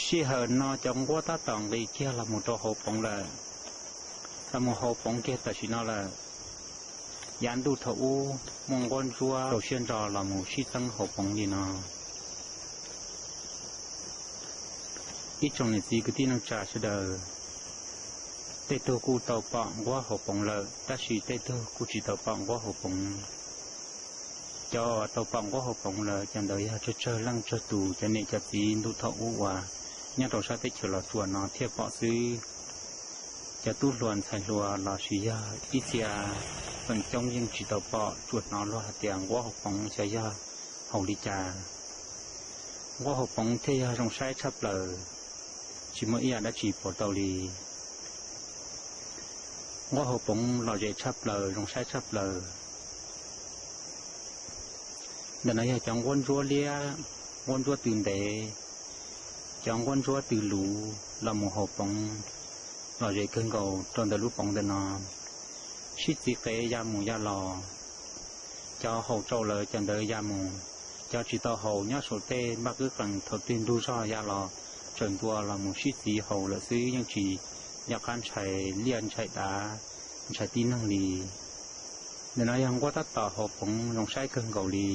Sij hawm no cov nquab tab tom nqis kiag los mus rau hauv poov lawm, los mus hauv poov kiag tam sim no lawm. Yav ntuj thaum ub muaj nquab ntsuab rau siab ntso los mus sib txeeb hauv poov li no. Ib tsoom niam txiv kwv tij neej tsa sawv daws, tej tug kuj tau pom nquab hauv poov lawm, tab sis tej tug kuj tsis tau pom nquab hauv poov. Cov tau pom nquab hauv poov lawm, cov ntawd yog tsawg tsawg leej tsawg tus cov niam cov txiv ntuj thaum ub uas nyob rau sab teb chaws Los Tsuas no thiaj pom xwb. Cov tub hluas ntxhais hluas los sis yog ib txhia feem coob yeej tsis tau pom, tsuas hnov luag hais tias nquab hauv poov xyov yog haus li cas. Nquab hauv poov thiaj yog zoo saib tshaj plaws, tsis muaj ib yam dab tsi pov tau li. Nquab hauv poov lom zem tshaj plaws, zoo saib tshaj plaws. Ntawm no yog cov nquab ntsuab liab, nquab ntsuab tw ntev, cov nquab ntsuab tw luv los mus hauv poov, lom zem kawg nkaus rau ntawm lub poov ntawm no. Sib txiv qev ya mus ya los, cov haus tsau lawm cov ntawd ya mus, cov tsis tau haus nyob saum tej npaj qwb qees thaum twg ntug zog ya los tsaws ntua los mus sib txiv haus lawm xwb, yeej tsis nco qab ntshai liaj ntshai dav ntshai tib neeg li. Ntawm no yog nquab tab tom hauv poov, zoo saib kawg nkaus li.